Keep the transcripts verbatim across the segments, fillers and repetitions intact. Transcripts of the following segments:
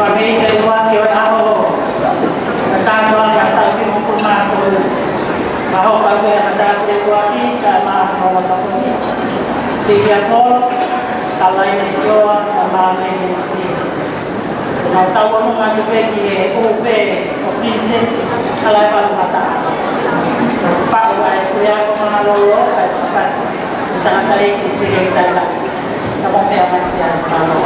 Fāmili, ko e ʻuluaki ʻo e ʻaho, ka tāpuaki ʻa e taʻu hongofulu mā tolu. Mahalo ko e ʻuluaki ka tāpuaki ʻa e māhina ʻo e taʻu ni. Sylvia Polo, Kalaine Kioa, ka Māmeni Sili. Mau tau ʻo nunga atu pē ki he ʻofa ʻo Princess Kalaivalu Mataʻaho. Faʻu ai kuia ko Mangalolo, ka e fakasi. Tangataʻeiki Sili Taila. Ka mou meʻa mai ki ai, mālō.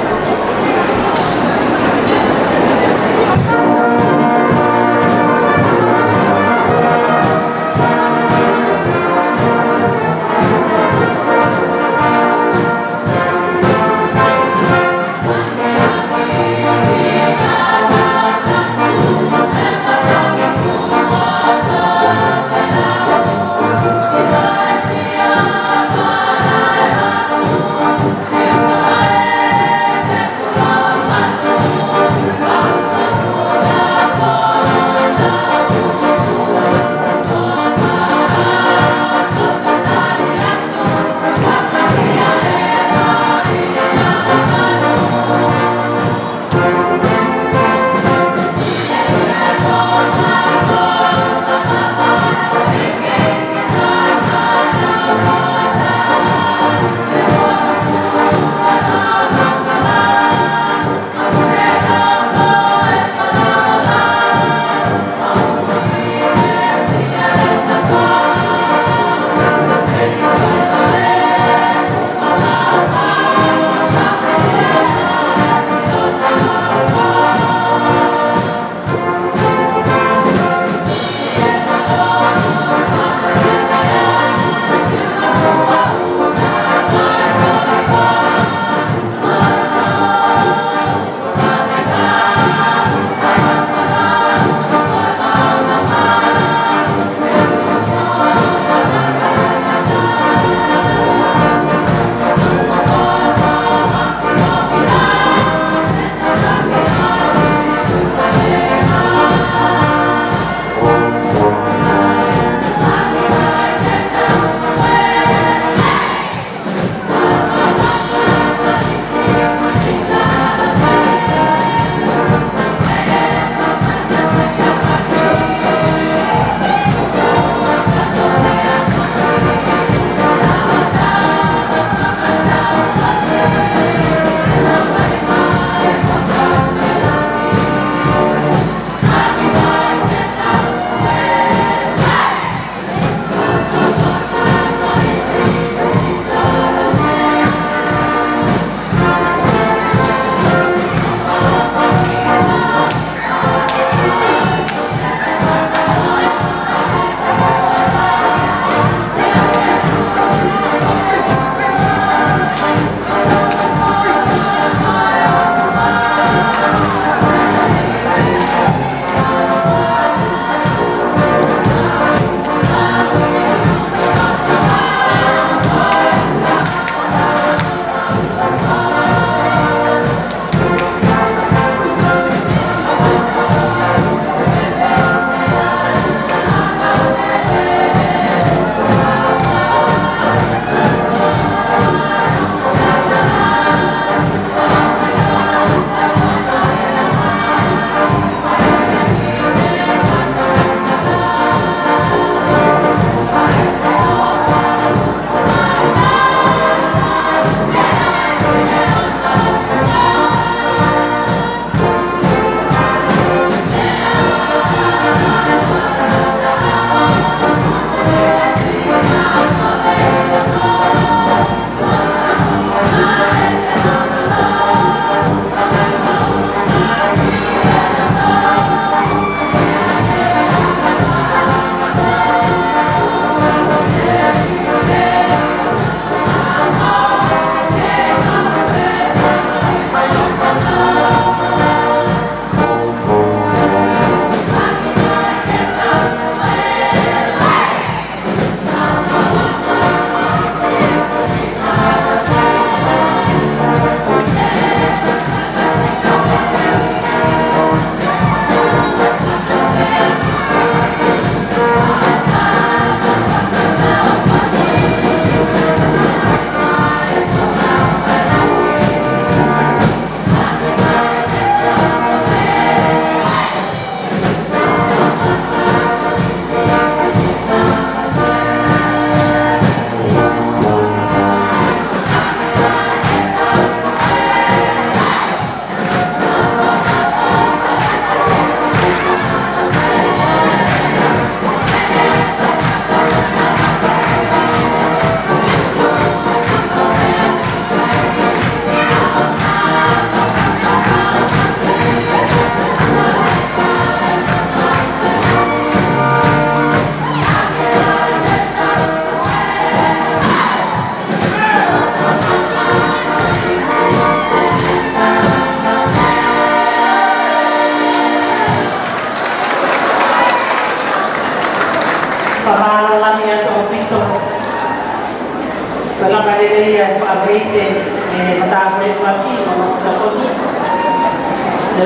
Lava lelei ʻa e faʻa veite ʻa e matāpule ʻuluaki ʻo Tokoni.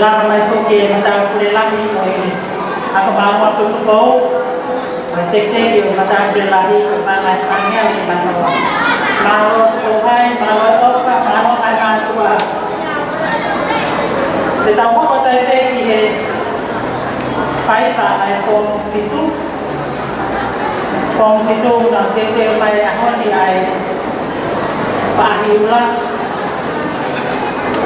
Lava mai foki ʻa e matāpule lahi ʻo e Ako Māʻolunga Tutukou, ʻa e Tekiteki ʻo e Matāpule Lahi ʻo e Paʻanga ʻe Fāngeau ki Manoa. Mālō ʻa e tokolahi, mālō ʻa e ʻofa, mālō ʻa e mātuʻa. Te tau hoko atu pē ki he faiva ʻa e Foomu Fitu. Foomu Fitu, naʻe teuteu mai he ʻaho ni ʻa e Faʻahi Ula,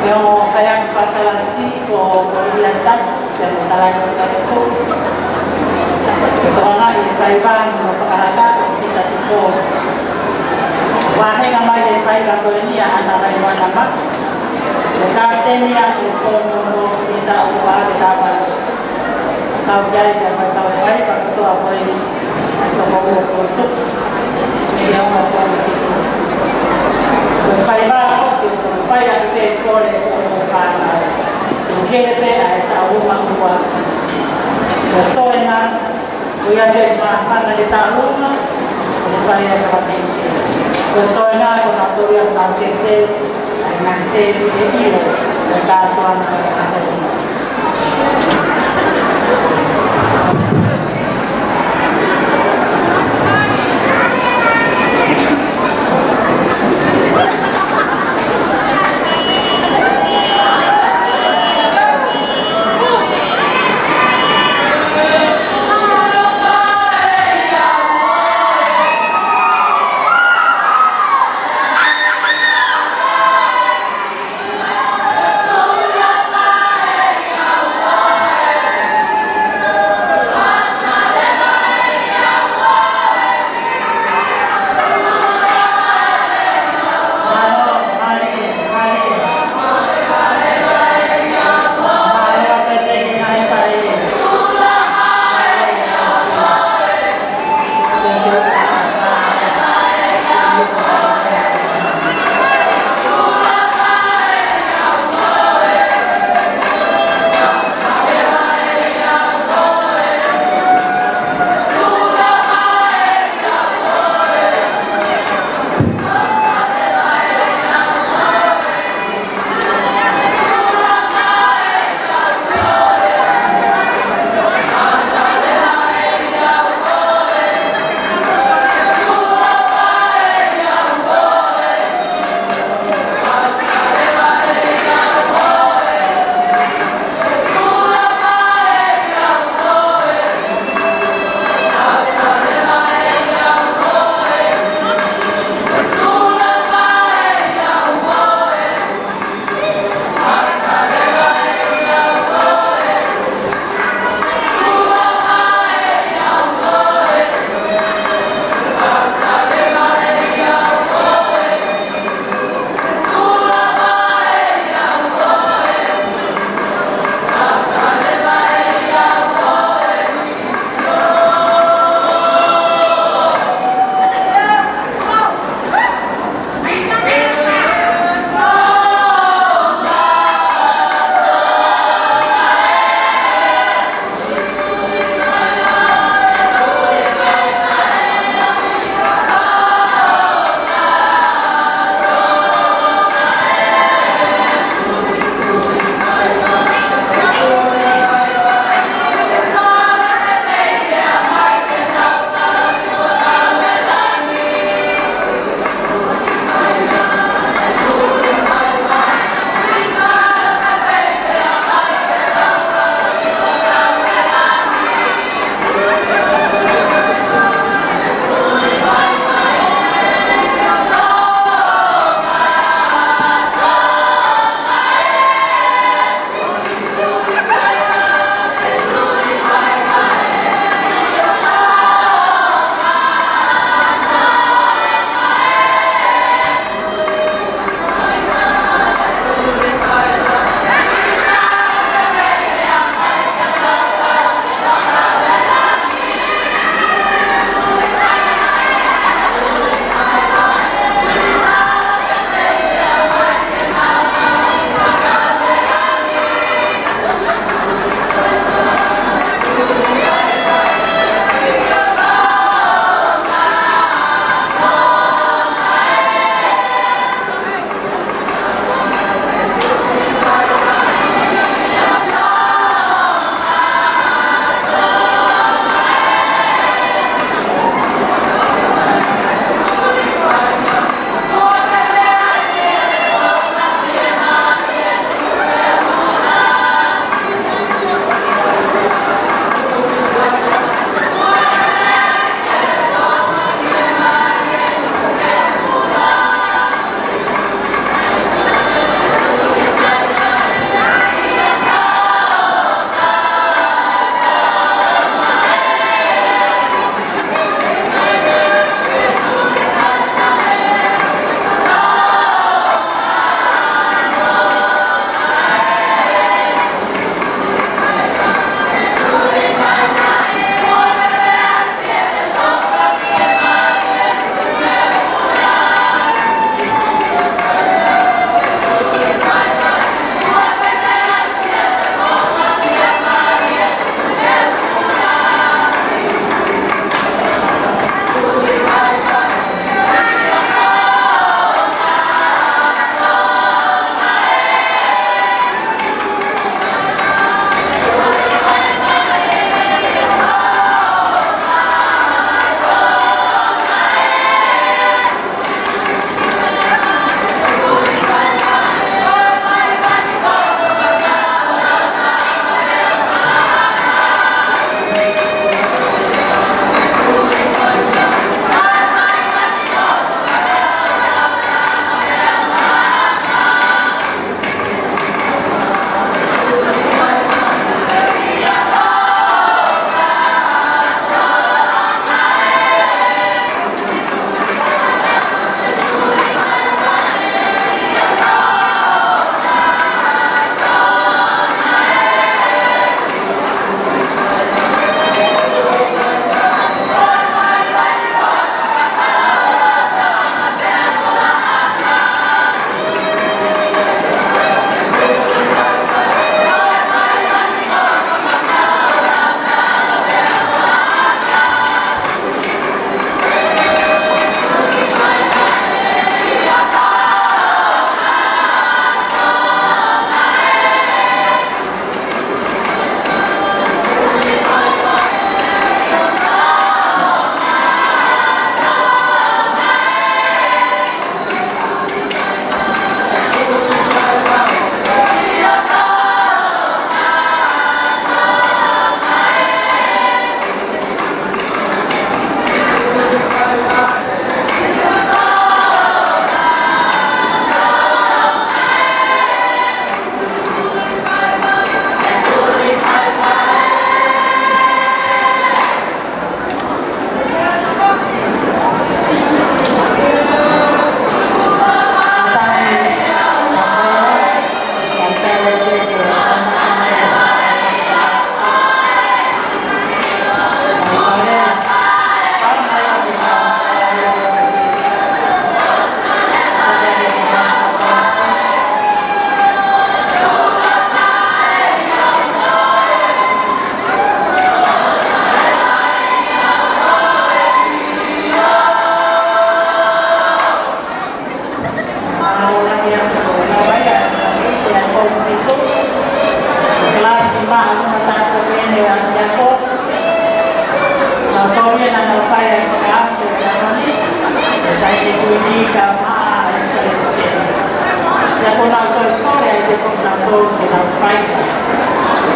ʻa e ongo kaiako fakakalasi ko Oliviata, ʻa e ongo kaiako saletu. Ko e toʻonga ʻi he faiva mo e fakahaka ko Pita Tupou. Vaheʻi mai ʻa e faiva ko eni ʻa ʻAna Laimoana Maʻu, ko e kapiteni ia ʻo e Foomu Fitu ʻi he taʻu ua afe taha valu. Kau ki ai ʻa e kau faiva kotoa ko eni, toko ua ko e tupu. Meʻa ʻa e Foomu Fitu. Ko e faiva foki ʻoku fai ʻaki pē e kole ʻa e ongo fānau. Ko e kehe pē ʻa e taʻu ʻe ua. Ko e toenga, ko ia ke māfana ke taʻu ʻe ua, ko e fai ʻa e kau teuteu. Ko e toenga ko ʻenau tō ia ʻenau teuteu, ʻa e ngaahi teuteu ʻe ua, ko e kātoanga ʻa e ʻaho ni.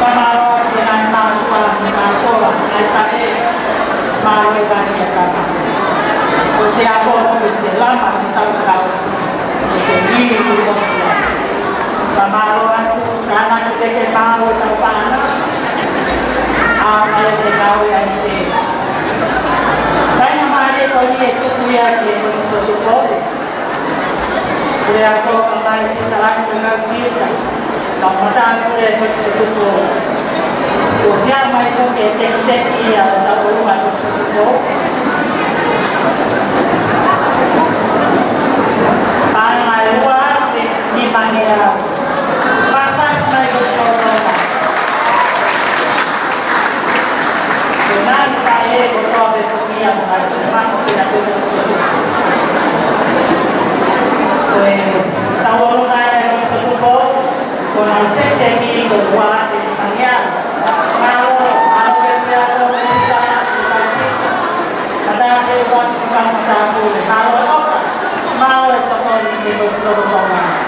Fakamālō atu ki he ngaahi mātuʻa, ngaahi kātoa, ngaahi taʻe, mālō e vale ʻa e tama. Ko te ako ko te lama ʻi he tau kau si, ko te lili ki ʻosi. Fakamālō atu, tānaki te ke mālō e tau pāna, ʻa mai te kau ia i te. Taina mālie ko ni e tuku ia ki he Kolisi Tupou. Ko e ako ka mai ki he talaki ko ngā kita. Ka mata ko e Kolisi Tupou. Ko sia mai ko ke tekiteki ia o ta o mai Kolisi Tupou. Pānga e ua te ni mangea. Paspas mai Kolisi Tupou. Ko nani ka e ko toa pe ko ia mo nai ko mako ki na ko Kolisi Tupou. Ko e tau ʻolunga e Kolisi Tupou, ko nau teke ki ko ua te ni mangea. Mālō, mālō ke te ako, ke te ako, ke te ako. Mata ke ua, mata, mata, mālō e oka. Mālō e tokoni ki he Kolisi Tupou.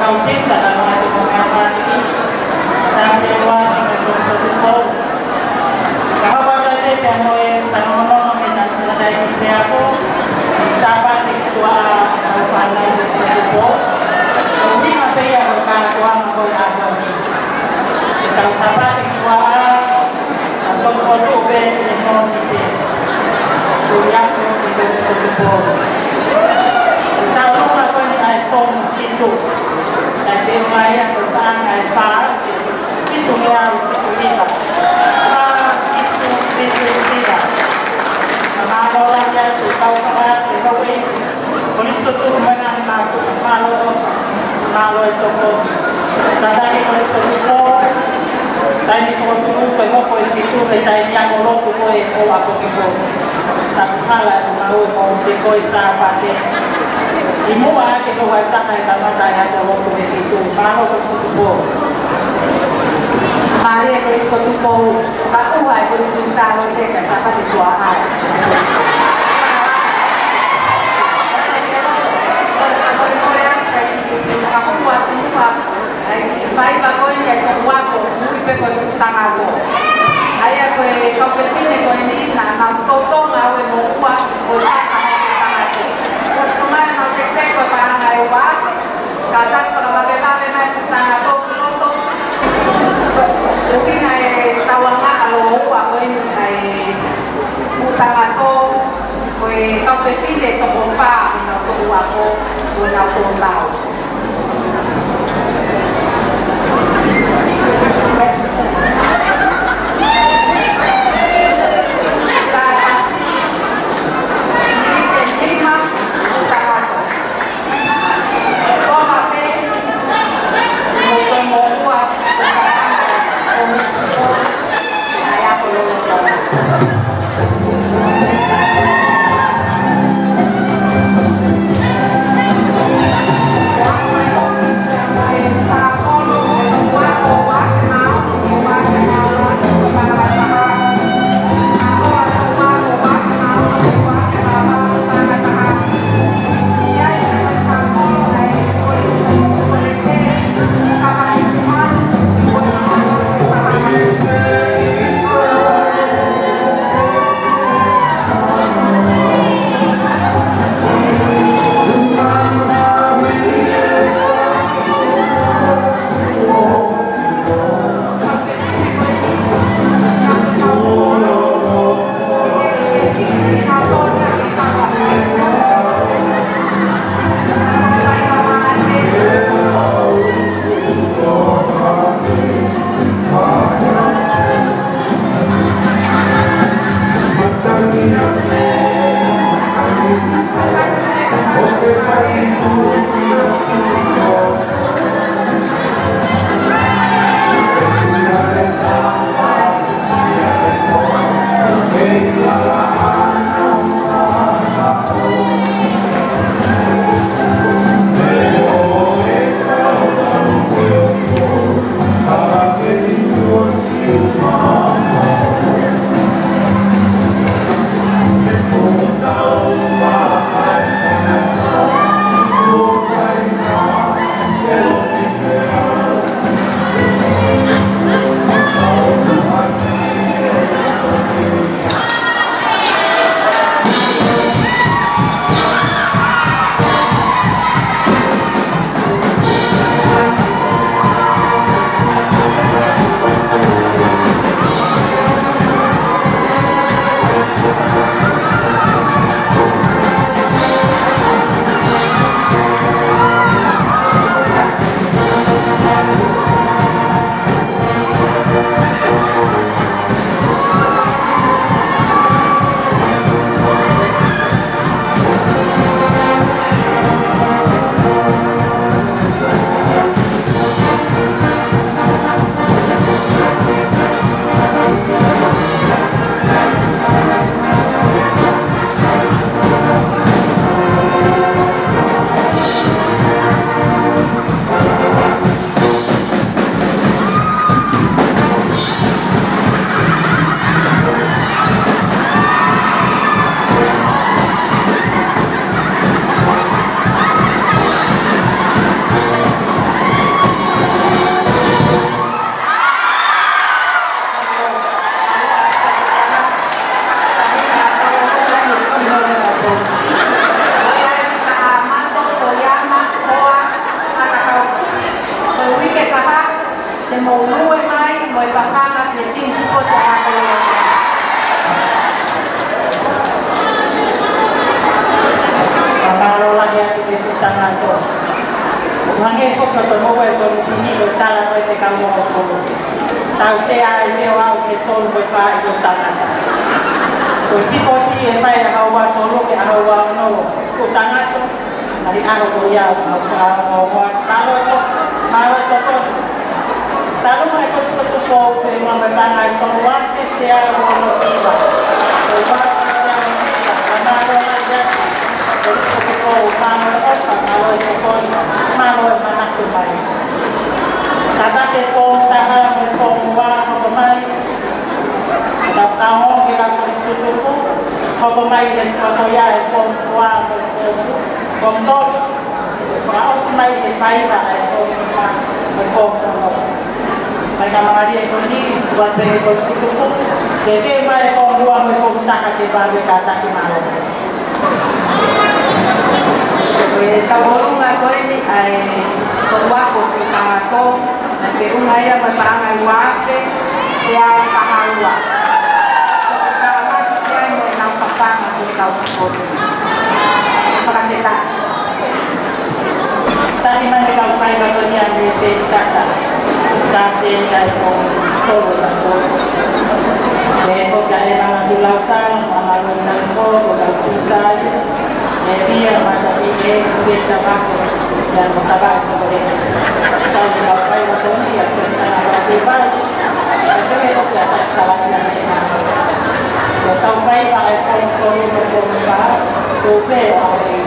Kau tita na masi mo mea mati, tau te ua ki me Kolisi ko Tupou. Ka hapa ta te pea mo e tanonono me na tuna tai ki te ako, i Sāpate ki tua a, au pana i Kolisi ko Tupou. Ko ni ma te ia ko ka tua ma ko i ako ni. Ka Sāpate ki tua a, a tonu ko tu pe e no ni te. Ko i ako ki Kolisi ko Tupou. Ko tau no ma ko ni ai fomu Fitu. Kae teʻeki ai ke u taʻanga e fā, fitu mea au fitu hiva. Fā, fitu, fitu hiva. Ka mālō lahi atu e kau fakaake, kau e. Kolisi ko Tupou mai na ma mālō, mālō e toko. Sāpate Kolisi ko Tupou, taimi fokotuʻu ko e hoko e fitu, ko e taimi ako lotu ko e ʻo ako ki po. Tapu hala e mau e mau te ko e Sāpate. ʻI muʻa ke ko e taka e kamata e ako lotu he fitu. Mālō Kolisi ko Tupou. Mālō e Kolisi ko Tupou. Ka ʻuha e Kolisi ko Sāpate ka Sāpate tua ai. Ka ʻuha e Kolisi ko Sāpate. ʻAi, fai pa ko ia e toku ako, mui pe ko e fuʻu tangako. ʻA ia ko e kau fefine ko eni, naʻa nau toutou ngāue mo ua, ko e tangako. Ko e sumai nau te te ko e paʻanga e ua, ka tau fakavavevave mai fuʻu tangako ki loto. Ko kina e tauanga ʻa lo ua ko eni ʻa e fuʻu tangako, ko e kau fefine toko fā, ʻo nau toku ako, ʻo nau toutou. Hangē foki ko e tomoua e konisini ko e tala ko e fekau mo ko fulu. Tautea ai mei he ua ki he tolu ki he fā ʻi he tangata. Ko e sipoti ʻe fai ʻaho ua tolu ki he ʻaho ua ono ʻoku tangata. Mai ʻaho ko ia ʻoku mau fakaongo ua. Mālō e toko, mālō e toko. Talu mai ko e sikotupo pe ma me panga i tolu ake te a ono iva. Ko e ua ake te a ono iva. Ka mālō mai ia. Ko e sikotupo mālō e ʻofa, mālō e tokoni, mālō e manatu mai. Ka take ko taha mo e ko ua hoko mai. Ka ka ongo ke la ko e sikotupo. Hoko mai le ko ia e ko ua mo e ko ua. Ko e Fakaʻosi mai e faiva ʻa e fōtunga, ʻa e fōtunga. Mai ka mālie ko eni, ua pē ko e sikotupo, ke ke mai e fōtunga mo e fōtunga ke vave kātaki mālō. Ko e tau ʻolunga ko eni, ʻa e ko ua ko e fōtunga ko, ʻa e fōtunga ia mo e paʻanga ʻe ua afe, ʻe taha ua. Ko e talamaki ke ai mo e nau paʻanga ko e kau sikotupo. Fakafetaʻi. Taki mai e kau faiva ko eni ʻa e Mīseli Kata. Kate ni ai ko tolu na kosi. E foka e mama tu lau tau, mama lo na ko, ko lau tu tai. E via mata pi e, suke tabako, ya no taba e sibore. Taki kau faiva ko eni, ʻa e sesana kau faiva. Ko e toki ʻo kia taki salati ʻa e mama. Ko kau faiva e fōtunga ko e fōtunga, ko pē ʻa e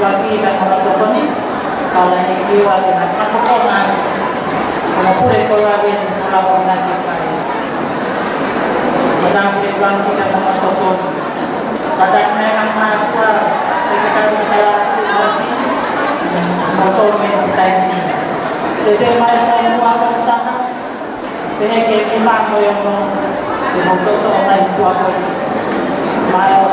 Paki na kama tokoni, kala ni kiwa te na kako kona. Kama pule kola ke ni kola kona ke kai. Kama pule kola ke na kama tokoni. Kama na kama kua, te ke kama kala kua. Moto me te tai ni. Te te mai kua kua kua. Pehē ke ke mā ko e ono, te mo toto mai tua ko e. Mai.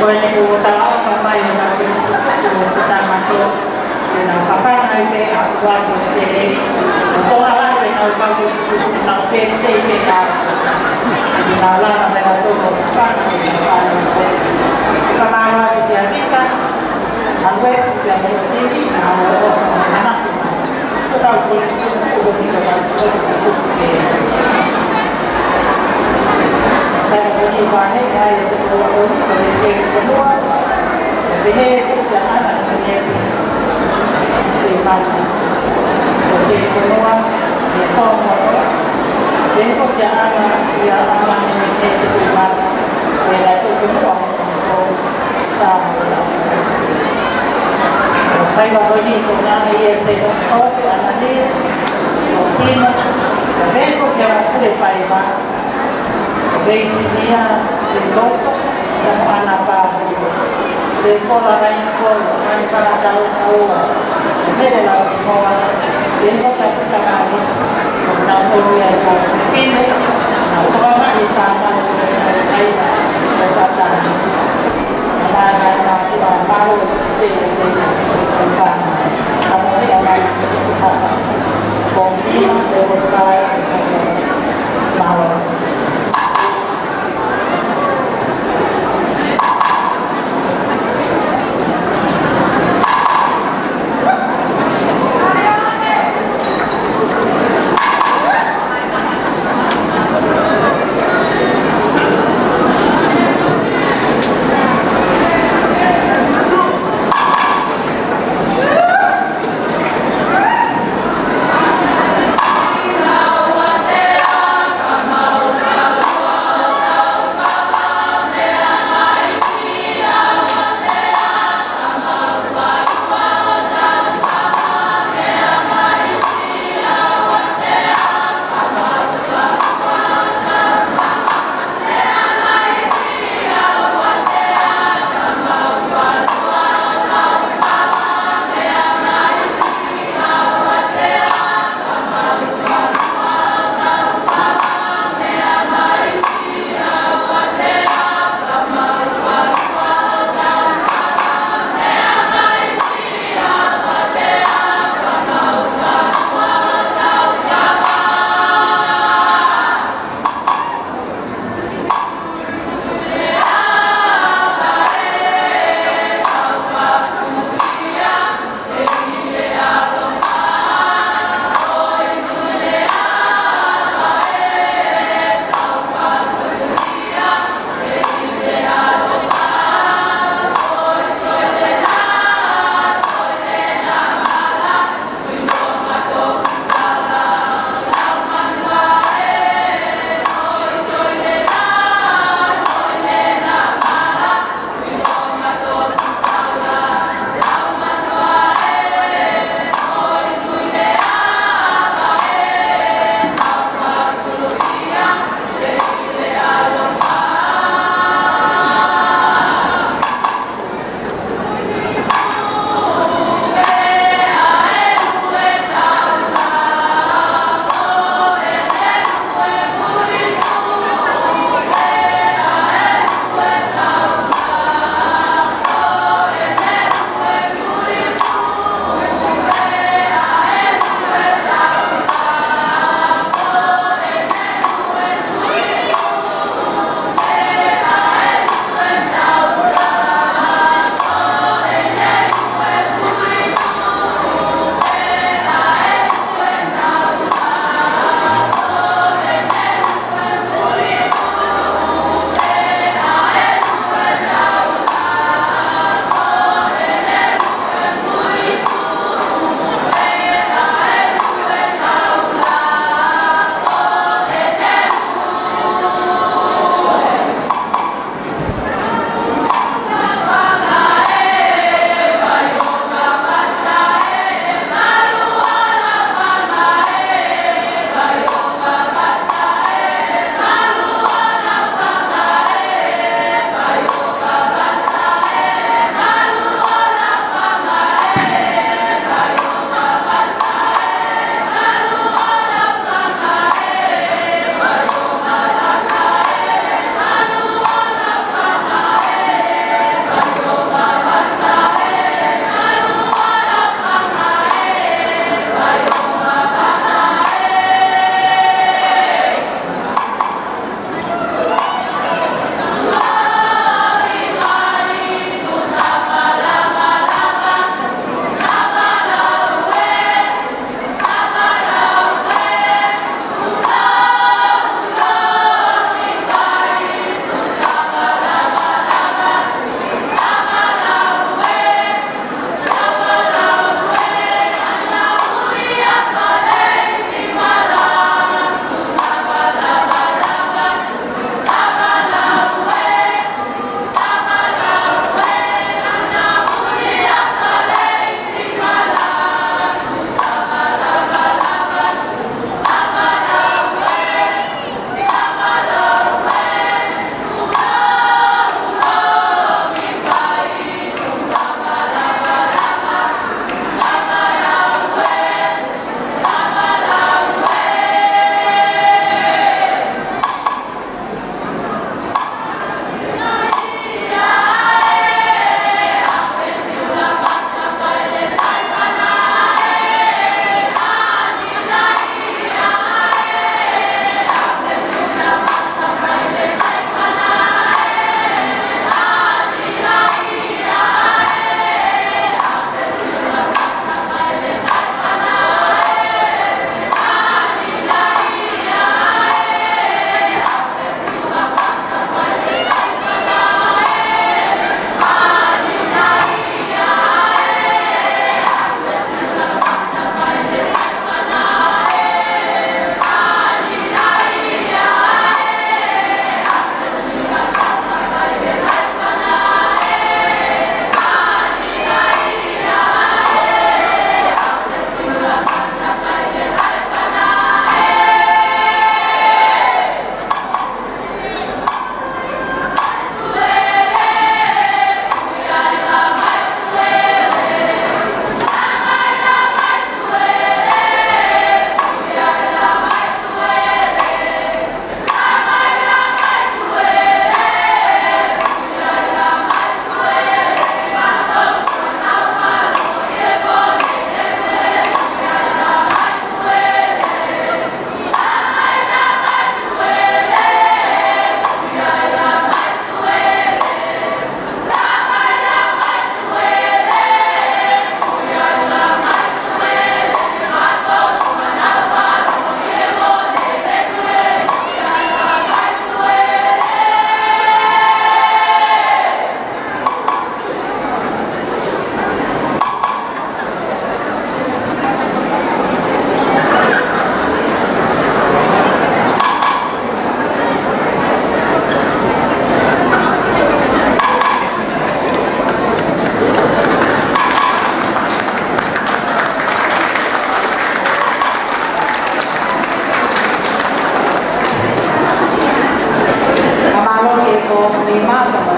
Ko eni kuo talaʻofa mai ʻe he kau Kolisi Tutuki ʻo Tangata, ʻenau fakahā ai pē ʻa ʻUluaki ʻo Teleli, ʻo Tonga Lahi ʻenau kau Kolisi Tutuki, ʻenau pētei pē ʻa ʻenau lava mei he toko fakahā ʻenau kau Kolisi Tutuki. Fakamālō atu kia Vika, ʻa Wes, kia Mōtini, ʻa ʻo ʻo manako. Ko tau ko e sio ko e sio ko e sio ko e sio. Tau ko e vahe, ʻa ia ko e ko e ko e sio ko e noa. Pehē ko e ʻana ko e neti. Ko e mata. Ko e sio ko e noa. Ko e ko e noa. Pehē ko e ʻana, ia ʻana ko e neti ko e mata. Ko e lai ko e noa. Faiva ko eni ko Nana ia se ko ko ana ni, so kina, ko Veko kia Pule Faiva, ko Veisinia, ko Loso, ko Ana Pā, ko Kola Rai ko, ko Ana Pā Tau Kaua, ko Pele Lau Moa, ko Veko kia Puta Manis, ko Nau Tolu ia ko Fine, ko Toka Mai Fānau, ko Faiva, ko Patani.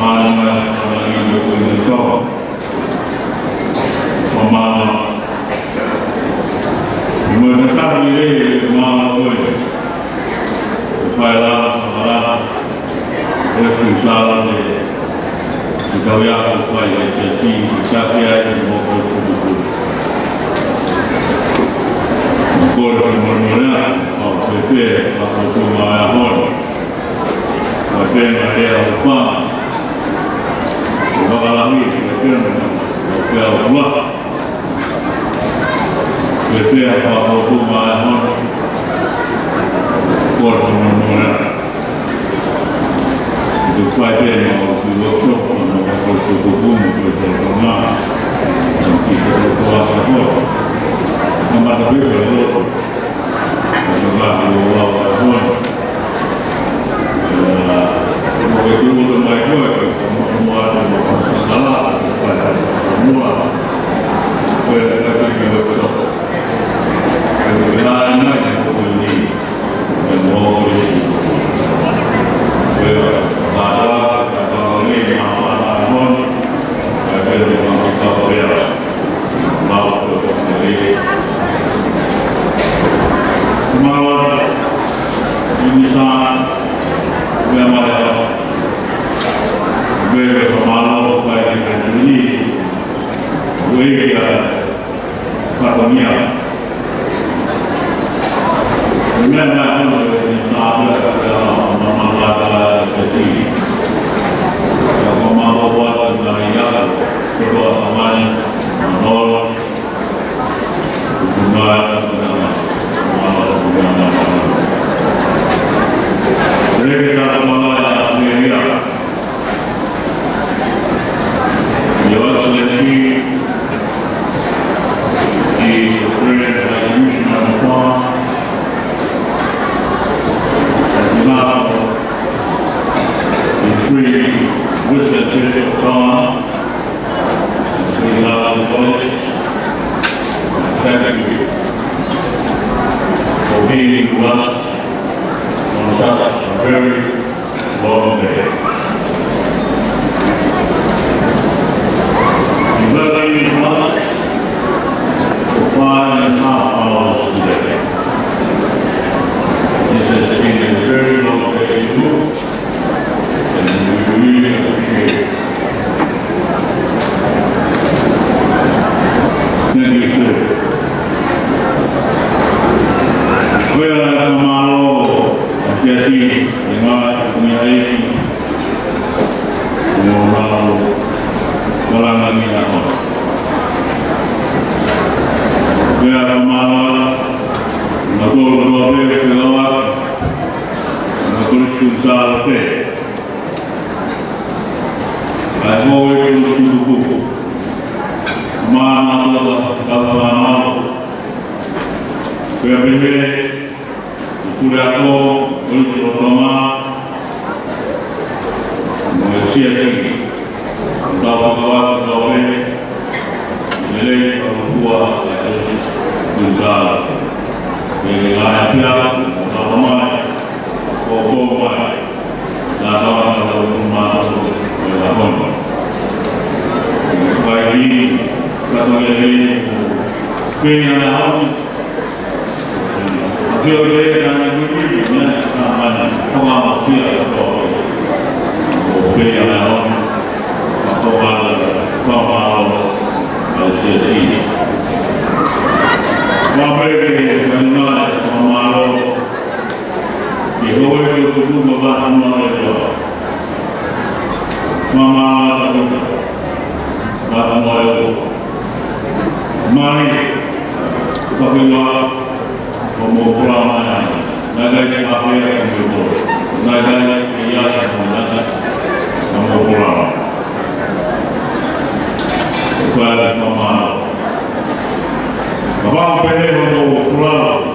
Mālō mai, mālō mai, mālō mai, mālō mai. Mālō mai. Mālō mai, mālō mai. Mālō mai. Ko e kau ako ʻoku fai ʻi he siasi, ʻoku taki ai ʻa e moʻui ʻo e sikupu. Ko e moʻui ʻa e pēpē, ʻa e tuʻunga ʻo e ʻaho ni. Ko e pēnga ʻe au fa. Ko e fakalahi, ko e pēnga, ko e pēnga ʻa e ʻOtua. Ko e pēpē ʻa e tuʻunga ʻo e ʻaho ni. Ko e moʻui ʻa e Tuku fai pē mo e workshop, mo e workshop ko mo e workshop ko ma. Ki he workshop ko. Kamata pē ko e workshop. Ko e ngaahi ʻo e ʻaho. Ko e tuku mai ko e, ko e mo e mo e mo e sala, ko e mo e. Ko e ngaahi workshop. Ko e ngaahi mai ko e ni. Patonia. Meʻa naʻe ʻosi ʻi he sāpia ka mama lata e peti. Ka mama o wata na ia, ko e tamai, manola. Kumai, kumai, kumai. Reke ka mama ia, ia. Your Excellency, the Australian High Commissioner of Tonga, on behalf of the Three Western Churches of Tonga, Three Thousand College, thank you for being with us on such a very long day. You've been with us for five and a half hours today. This has been a very long day too, and we really appreciate it. Thank you, sir. Ko ia e fakamālō ʻa e siasi, ʻi he ngaahi ʻaho ni ai, mo nau malanga ni a. Ko ia e fakamālō, na tolo tolo pe ke lawa, na tolo sālote. ʻA e moʻui ʻo e sikupu. Mānava, ka mānava. Pea pehē, ʻi he puleako, ʻo e Kolisi ʻo Tonga, mo e siasi, ʻo tau fakavaka tau e, lelei ka mo kua, ʻa e Kolisi, ʻo Tonga. Pea ke ngāue pea, ʻo tau mai, ʻo tau mai. Nā tau ʻa tau ʻo tau mātou ʻo e ʻaho ni. Fai ni, ka tau e ni, pē ʻa e ʻaho ni. A pē ʻo e ʻaho ni, ʻa e ʻaho ni, ʻa e ʻaho ni, ʻo pē ʻa e ʻaho ni, ʻa ko ʻa e ʻaho ni, ʻa e siasi. Mā pē ke, ka nā, ka mālō. Ke houʻeiki ʻo e sikupu, ka mama e ʻOtua. Mama e ʻOtua. Mama e ʻOtua. Mai, ka ke ua, ko mo fula mai. Naʻe ʻikai ke ʻapea ko mo ʻOtua. Naʻe ʻikai ke ʻi ai ko mo nata, ka mo fula mai. Ko e mama. Kapau pē ko mo fula mai.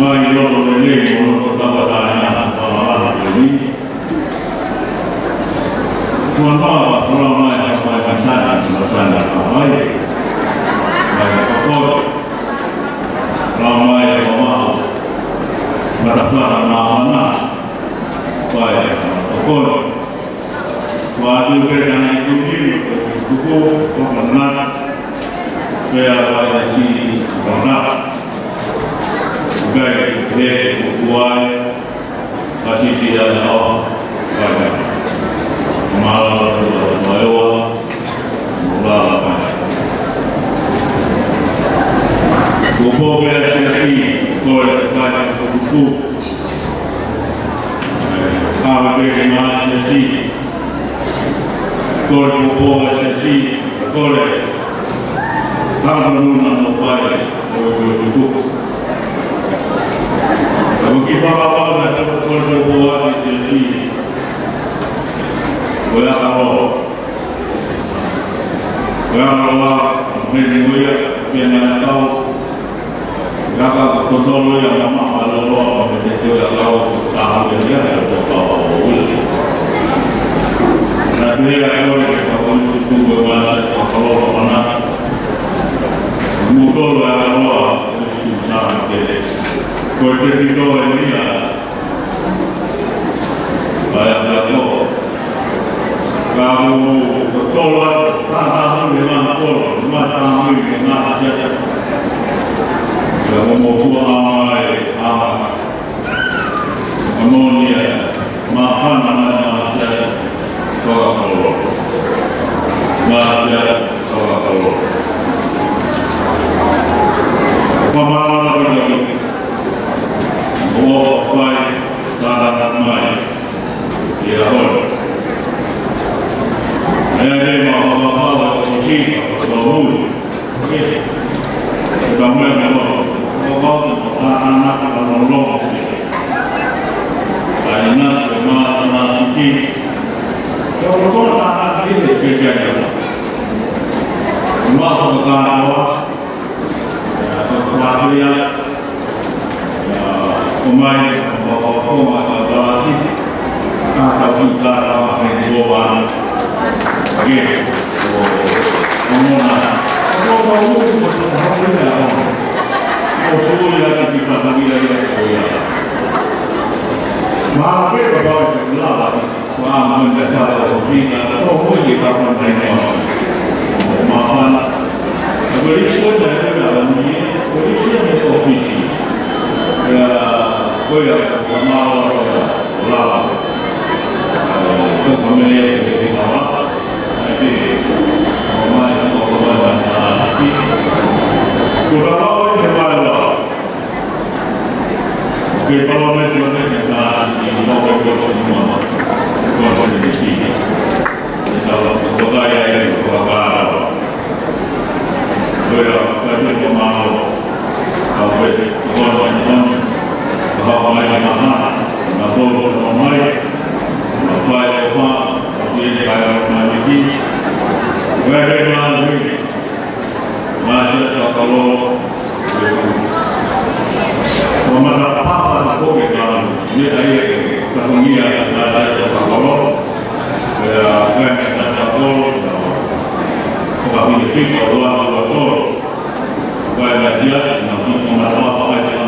Mai loto lelei mo loto tauʻatāina ʻa e fāmili. Kuo noa ʻa e fula mai ʻa e fai masana, masana ka mai. Mai ka koto. Fula mai ʻa e mama. Mata fana mama na. Fai ka koto. Kuo ʻatu pē ʻa e kumi, ko e tuku, ko e nana. Pea ʻa e si, ko e nana. Kai, he, ko kuai. Ka si si ʻa e ʻaho, kai. Mālō, mālō, mālō. Kuo pau ke siasi, ko e kakai kupu. Ka ke ke mā siasi. Ko e kuo pau ke siasi, ko e Ka nuna no fai, ko e kupu. Ko ki fakawa na ko e kupu a te te ti. Ko e aka loa. Ko e aka loa, me ni mo ia, ke na tau. Ka ka ko tolo ia ma ma loa, me te te ia loa, ka ha ia ia, ko e kupu a o ia. Na te ia ko e kupu a te te loa, mana. Mutolo e aloha, Sāme Tele. Ko e tefito e nia. Paea pea ko. Ka mo tolo, tānā hui e ngā kolo, mā tānā hui e ngā siata. Ka mo mo fua mai, ā. Ammonia, māfana mai ngā sia fakakolo. Ngā sia fakakolo. Pamālala ki ʻo fai, tānā mai, ia holo. Ea e mā, mā, mā, mā, mā, mā, mā, mā, mā,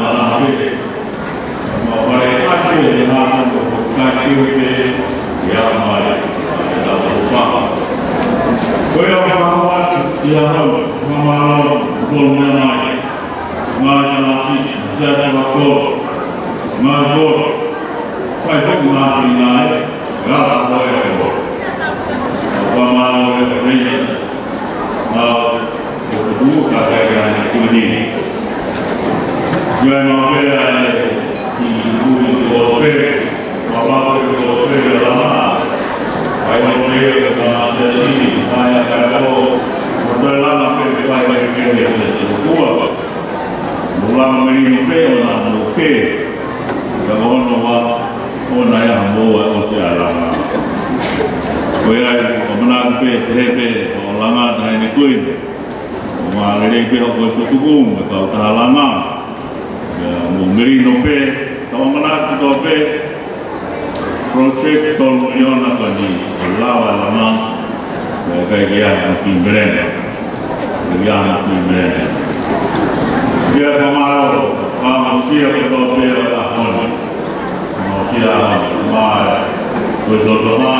Ko ia ai, ko e manatu pē, pehē pē, ko e langa, naʻe ne kui. Ko e mālele pē ʻo ko e sotuku, mo e kautaha langa. Ia, mo melino pē, tau manatu kotoa pē, project tolu miliona ka ni, ko e lava langa, ʻikai ke ʻi ai ha kiʻi melena. Ia na ki mene. Ia ka mālō, ka mo sia kotoa pē ʻo e ʻaho ni. Mo sia mai, ko e toto mā,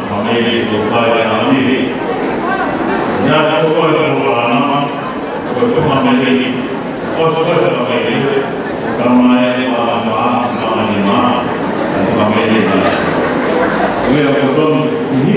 ka mei ko fai a mei. Ia so ko e ko ana, ko e ko mei, ko so ko e ko mei, ka mai ko a mā, ka mai mā, ka mei. Ia ko tonu, ni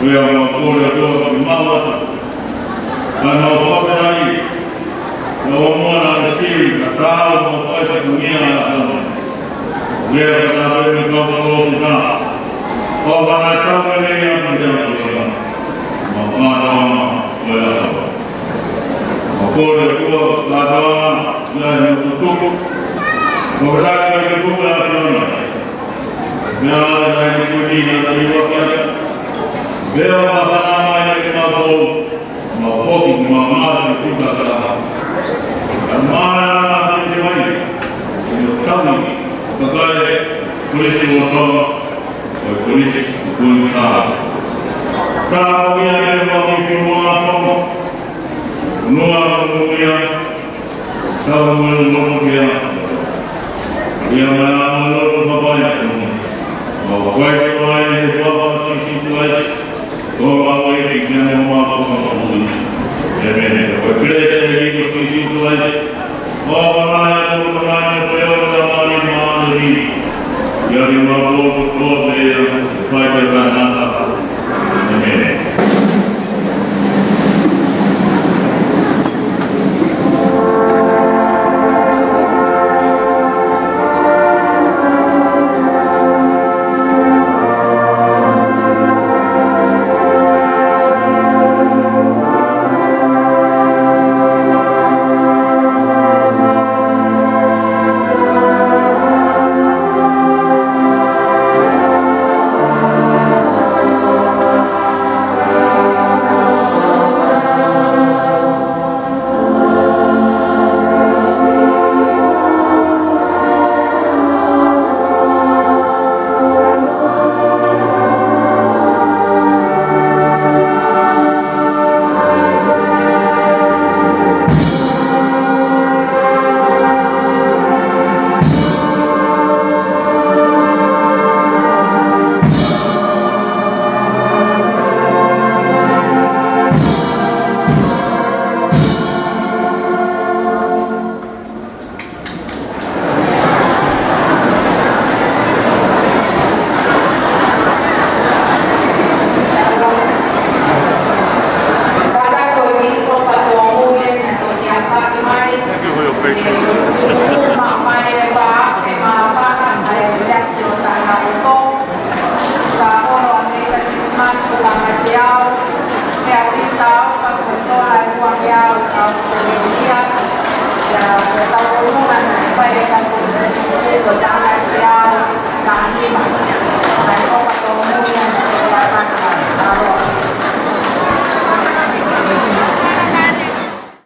Pea mau kole ʻOtua ke mau ʻatu, kae mau fakafetaʻi, ʻa e ʻOtua naʻe sio ki he taʻu ʻo e fatongia ʻa e ʻaho ni. Pea ka ta pē me kau kalo ki ta, ʻo ka na tau me nei ʻa e ʻaho ni. Mau kātoanga ʻo e ʻaho. Mau kole ʻOtua kātoanga, ʻi he ʻaho ni tutuku. Mau kole ʻOtua ke tuku ʻa e ʻaho ni. Meʻa ʻa e ʻaho ni ko eni naʻa tau ʻi ai. Pea ʻoua naʻa mai ke mau pō. Mau foki, mau mate, kuka kala. Ka mai ʻa e te mai. ʻI he tami, kakai, Kolisi ʻo Tonga, ʻo e Kolisi ʻo Kuini Sālote. Ka ko ia ke mau ki Fenua Tonga. Nua mo ia, tau mo e loto kia. Ia mai ʻa e loto papai. Mau fai ko ai he huafa ʻo Sīsū Kalaisi. Ko homau ʻEiki mo homau Fakamoʻui. ʻĒmeni. Ko e kelesi ʻa e ʻEiki ko Sīsū Kalaisi, ʻofa lahi ʻa e ʻOtua ko e Tamai, mo e feohi ʻa e Laumālie Māʻoniʻoni, ʻi he ʻaho ni mo e pō kotoa pē, ʻo fai pē ʻa e ngata. ʻĒmeni. Congratulations.